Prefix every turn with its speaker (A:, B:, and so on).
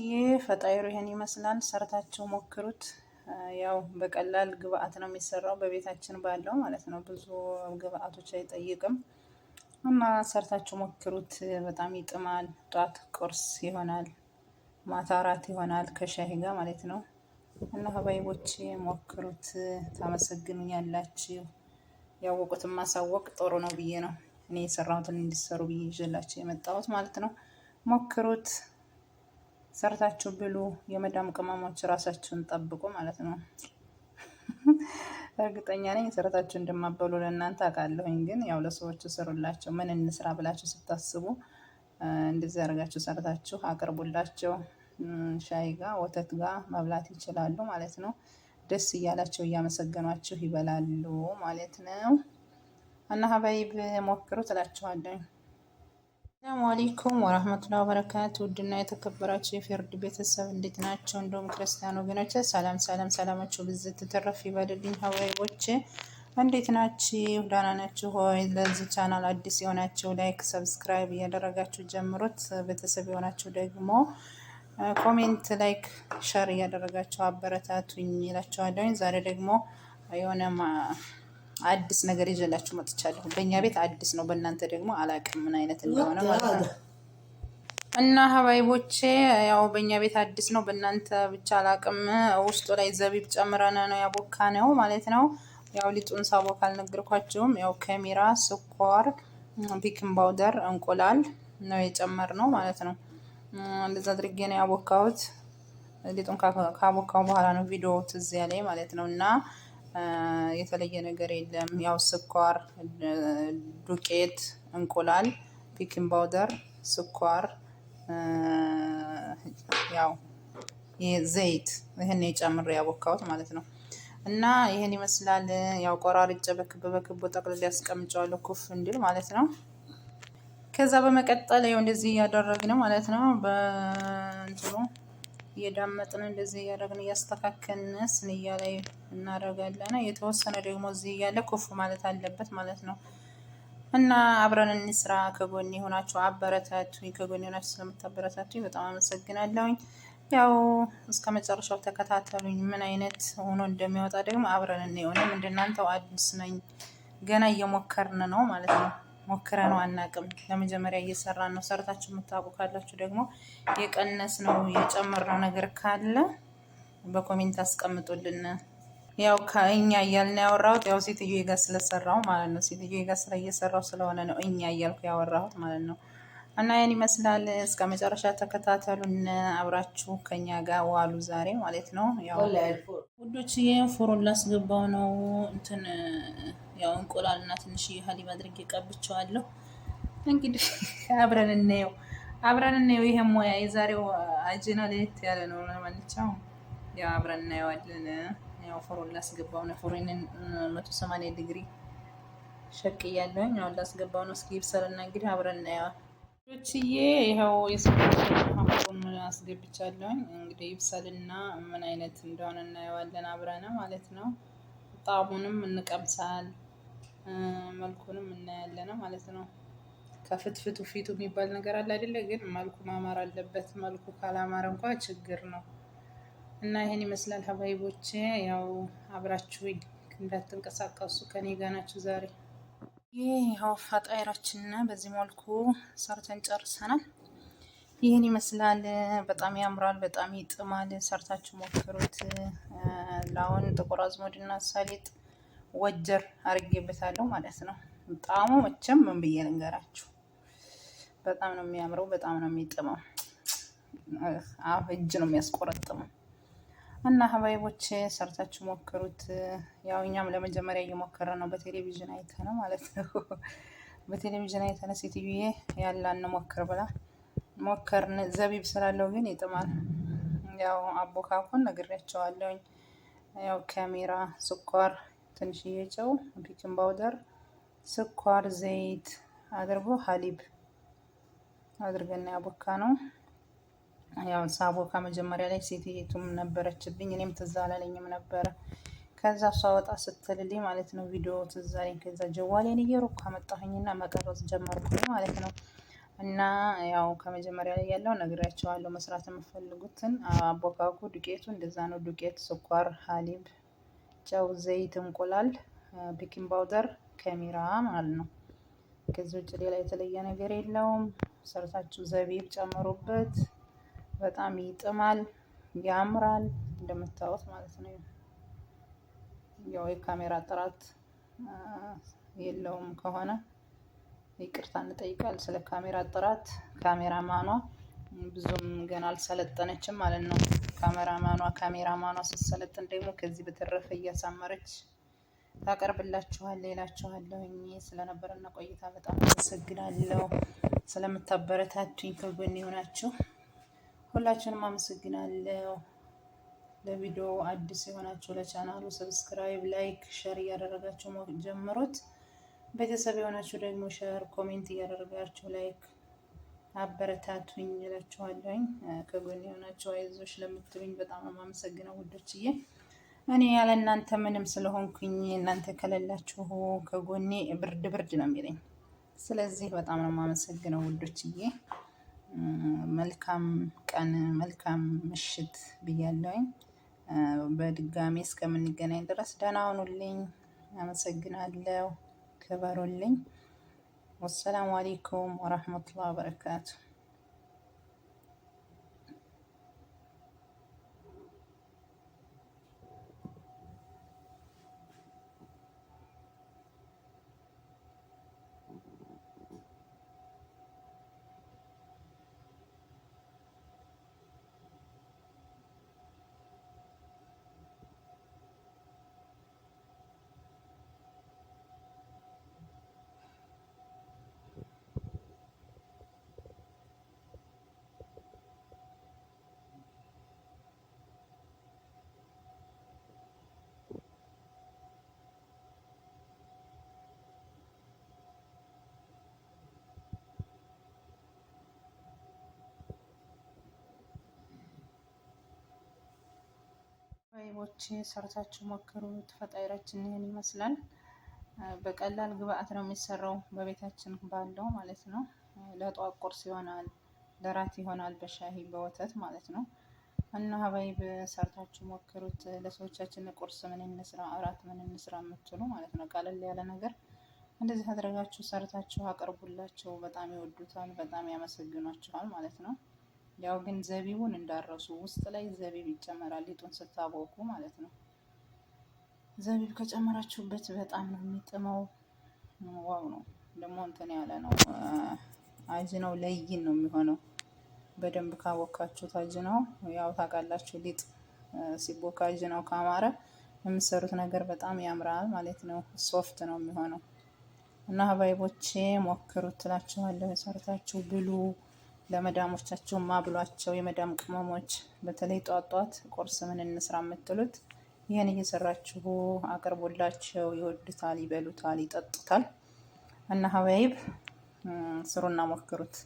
A: ይህ ፈጣይሩ ይሄን ይመስላል። ሰርታችሁ ሞክሩት። ያው በቀላል ግብአት ነው የሚሰራው በቤታችን ባለው ማለት ነው። ብዙ ግብአቶች አይጠይቅም እና ሰርታችሁ ሞክሩት። በጣም ይጥማል። ጧት ቁርስ ይሆናል፣ ማታ እራት ይሆናል ከሻሂ ጋር ማለት ነው። እና ሀባይቦች ሞክሩት፣ ታመሰግኑኛላችሁ። ያወቁትን ማሳወቅ ጥሩ ነው ብዬ ነው እኔ የሰራሁትን እንዲሰሩ ብዬ ይዤላችሁ የመጣሁት ማለት ነው። ሞክሩት፣ ሰርታችሁ ብሉ። የመዳም ቅመሞች ራሳችሁን ጠብቁ ማለት ነው። እርግጠኛ ነኝ ሰርታችሁ እንደማበሉ ለእናንተ አውቃለሁኝ። ግን ያው ለሰዎቹ ስሩላቸው። ምን እንስራ ብላችሁ ስታስቡ እንደዚህ አድርጋችሁ ሰርታችሁ አቅርቡላቸው። ሻይ ጋር ወተት ጋር መብላት ይችላሉ ማለት ነው። ደስ እያላቸው እያመሰገኗችሁ ይበላሉ ማለት ነው። እና حبايب ሞክሩ ትላችኋለሁ። السلام عليكم ورحمة الله وبركاته። ውድና የተከበራችሁ የፌርድ ቤተሰብ እንዴት ናቸው? እንደውም ክርስቲያን ወገኖች ሰላም ሰላም፣ ሰላማችሁ ብዝት ትርፍ ይበልልኝ። ሀባይቦች እንዴት ናችሁ? ደህና ናችሁ ሆይ? ለዚህ ቻናል አዲስ የሆናችሁ like፣ subscribe እያደረጋችሁ ጀምሩት። ቤተሰብ የሆናችሁ ደግሞ comment፣ like፣ share እያደረጋችሁ አበረታቱኝ ይላችኋለሁኝ። ዛሬ ደግሞ የሆነ አዲስ ነገር ይዤላችሁ መጥቻለሁ። በእኛ ቤት አዲስ ነው፣ በእናንተ ደግሞ አላቅም ምን አይነት እንደሆነ ማለት ነው። እና ሀባይቦቼ ያው በእኛ ቤት አዲስ ነው፣ በእናንተ ብቻ አላቅም። ውስጡ ላይ ዘቢብ ጨምረን ነው ያቦካ ነው ማለት ነው። ያው ሊጡን ሳቦካ አልነገርኳችሁም። ያው خميرة፣ ስኳር፣ baking powder፣ እንቁላል ነው የጨመርነው ማለት ነው። እንደዛ አድርጌ ነው ያቦካሁት። ሊጡን ካቦካው በኋላ ነው ቪዲዮ ትዝ ያለኝ ማለት ነው። እና የተለየ ነገር የለም። ያው ስኳር፣ ዱቄት፣ እንቁላል፣ baking powder፣ ስኳር፣ ያው ዘይት ይህን የጨምሬ ያቦካሁት ማለት ነው። እና ይህን ይመስላል። ያው ቆራርጬ በክብ በክቡ ጠቅልል ያስቀምጨዋለሁ ኩፍ እንዲል ማለት ነው። ከዛ በመቀጠል ያው እንደዚህ እያደረግን ማለት ነው። በእንትኑ እየዳመጥን እንደዚህ እያደረግን እያስተካከልን ስንያ ላይ እናደርጋለን። የተወሰነ ደግሞ እዚህ እያለ ኩፍ ማለት አለበት ማለት ነው። እና አብረን እንስራ። ከጎኔ የሆናችሁ አበረታቱኝ። ከጎኔ የሆናችሁ ስለምታበረታቱኝ በጣም አመሰግናለሁኝ። ያው እስከ መጨረሻው ተከታተሉኝ። ምን አይነት ሆኖ እንደሚወጣ ደግሞ አብረን እንየው። እኔም እንደናንተው አዲስ ነኝ፣ ገና እየሞከርን ነው ማለት ነው። ሞክረ ነው አናቅም። ለመጀመሪያ እየሰራን ነው። ሰርታችሁ የምታውቁ ካላችሁ ደግሞ የቀነስ ነው የጨመርነው ነገር ካለ በ comment አስቀምጡልን። ያው ከእኛ እያልን ያወራሁት ያው ሴትዮ ጋር ስለሰራው ማለት ነው። ሴትዮ ጋር ስራ እየሰራው ስለሆነ ነው እኛ እያልኩ ያወራሁት ማለት ነው። እና ያን ይመስላል። እስከ መጨረሻ ተከታተሉን፣ አብራችሁ ከኛ ጋር ዋሉ ዛሬ ማለት ነው። ያው ውዶች فرن ላስገባው ነው እንትን ያው እንቁላልና ትንሽ حليب አድርጌ ቀብቼዋለሁ። እንግዲህ አብረን እንየው፣ አብረን እንየው። ይሄ ሙያ የዛሬው አጀና ለየት ያለ ነው። ለማንኛውም ያው አብረን እናየዋለን። ያው فرن ላስገባው ነው። فرن ን 180 ዲግሪ ሸቅያለሁኝ። አሁን ላስገባው ነው። እስኪ ይብሰልና እንግዲህ አብረን እናየዋል። ችዬ ይኸው የሰውን አስገብቻለሁኝ። እንግዲህ ይብሰልና ምን አይነት እንደሆነ እናየዋለን አብረን ማለት ነው። ጣዕሙንም እንቀምሳል መልኩንም እናያለን ማለት ነው። ከፍትፍቱ ፊቱ የሚባል ነገር አለ አይደለ? ግን መልኩ ማማር አለበት። መልኩ ካላማረ እንኳ ችግር ነው። እና ይሄን ይመስላል ሀባይቦቼ። ያው አብራችሁኝ እንዳትንቀሳቀሱ ከኔ ጋር ናችሁ ዛሬ። ይህ ያው ፈጣይራችንን በዚህ መልኩ ሰርተን ጨርሰናል። ይህን ይመስላል። በጣም ያምራል፣ በጣም ይጥማል። ሰርታችሁ ሞክሩት። ለአሁን ጥቁር አዝሙድና ሰሊጥ ወጀር አድርጌበታለሁ ማለት ነው። ጣዕሙ መቼም ምን ብዬ ልንገራችሁ፣ በጣም ነው የሚያምረው፣ በጣም ነው የሚጥመው። አፍ እጅ ነው የሚያስቆረጥመው። እና ሀባይቦች ሰርታችሁ ሞክሩት። ያው እኛም ለመጀመሪያ እየሞከረ ነው፣ በቴሌቪዥን አይተነ ማለት ነው። በቴሌቪዥን አይተነ ሴትዬ ያላ እንሞክር ብላ ሞከርን። ዘቢብ ስላለው ግን ይጥማል። ያው አቦካኩን ነግሬያቸዋለሁኝ። ያው خميرة፣ ስኳር፣ ትንሽዬ ጨው፣ baking powder፣ ስኳር፣ ዘይት አድርጎ حليب አድርገን ያቦካ ነው። ያው ሳቦካ መጀመሪያ ላይ ሴትየቱም ነበረችብኝ፣ እኔም ትዝ አላለኝም ነበረ። ከዛ እሷ ወጣ ስትልልኝ ማለት ነው ቪዲዮ ትዝ አለኝ። ከዛ ጀዋሌን እየሮኩ አመጣሁኝና መቀረጽ ጀመርኩኝ ማለት ነው። እና ያው ከመጀመሪያ ላይ ያለው ነግሬያቸዋለሁ። መስራት የምፈልጉትን አቦካኩ ዱቄቱ እንደዛ ነው። ዱቄት፣ ስኳር፣ حليب፣ ጨው፣ ዘይት፣ እንቁላል፣ baking powder፣ خميرة ማለት ነው። ከዚህ ውጭ ሌላ የተለየ ነገር የለውም። ሰርታችሁ ዘቢብ ጨምሩበት። በጣም ይጥማል፣ ያምራል እንደምታዩት ማለት ነው። ያው የካሜራ ጥራት የለውም ከሆነ ይቅርታ እንጠይቃል። ስለ ካሜራ ጥራት ካሜራማኗ ብዙም ገና አልሰለጠነችም ማለት ነው። ካሜራማኗ ስትሰለጥን ደግሞ ከዚህ በተረፈ እያሳመረች ታቀርብላችኋል እላችኋለሁኝ። ስለነበረና ቆይታ በጣም አመሰግናለሁ። ስለምታበረታቱኝ ከጎን የሆናችሁ ሁላችሁንም አመሰግናለሁ። ለቪዲዮ አዲስ የሆናችሁ ለቻናሉ subscribe፣ like፣ share እያደረጋችሁ ጀምሩት። ቤተሰብ የሆናችሁ ደግሞ share፣ comment እያደረጋችሁ like አበረታቱኝ እላችኋለሁኝ። ከጎን የሆናችሁ አይዞሽ ለምትሉኝ በጣም ነው የማመሰግነው ውዶችዬ። እኔ ያለ እናንተ ምንም ስለሆንኩኝ እናንተ ከሌላችሁ ከጎኔ ብርድ ብርድ ነው የሚለኝ። ስለዚህ በጣም ነው የማመሰግነው ውዶችዬ። መልካም ቀን መልካም ምሽት ብያለሁኝ። በድጋሚ እስከምንገናኝ ድረስ ደህና ሁኑልኝ። አመሰግናለሁ። ክበሩልኝ። ወሰላሙ አሌይኩም ወረህመቱላህ ወበረካቱ። ወይቦች ሰርታችሁ ሞክሩት። ፈጣይራችን ይህን ይመስላል። በቀላል ግብአት ነው የሚሰራው በቤታችን ባለው ማለት ነው። ለጧት ቁርስ ይሆናል፣ ለራት ይሆናል፣ በሻሂ በወተት ማለት ነው። እና حبايب ሰርታችሁ ሞክሩት። ለሰዎቻችን ቁርስ ምን እንስራ፣ እራት ምን እንስራ የምትሉ ማለት ነው። ቀለል ያለ ነገር እንደዚህ አድርጋችሁ ሰርታችሁ አቅርቡላቸው። በጣም ይወዱታል፣ በጣም ያመሰግኗችኋል ማለት ነው። ያው ግን ዘቢቡን እንዳረሱ ውስጥ ላይ ዘቢብ ይጨመራል፣ ሊጡን ስታቦኩ ማለት ነው። ዘቢብ ከጨመራችሁበት በጣም ነው የሚጥመው። wow ነው ደግሞ እንትን ያለ ነው አጅነው لين ነው የሚሆነው። በደንብ ካቦካችሁት አጅነው ያው ታውቃላችሁ፣ ሊጥ ሲቦካ አጅነው ካማረ የምትሰሩት ነገር በጣም ያምራል ማለት ነው። soft ነው የሚሆነው እና ሀባይቦቼ ሞክሩት ትላችኋለሁ። ሰርታችሁ ብሉ። ለመዳሞቻቸው ማብሏቸው። የመዳም ቅመሞች በተለይ ጧት ጧት ቁርስ ምን እንስራ የምትሉት ይህን እየሰራችሁ አቅርቦላቸው። ይወዱታል፣ ይበሉታል፣ ይጠጡታል። እና حبايب ስሩና ሞክሩት።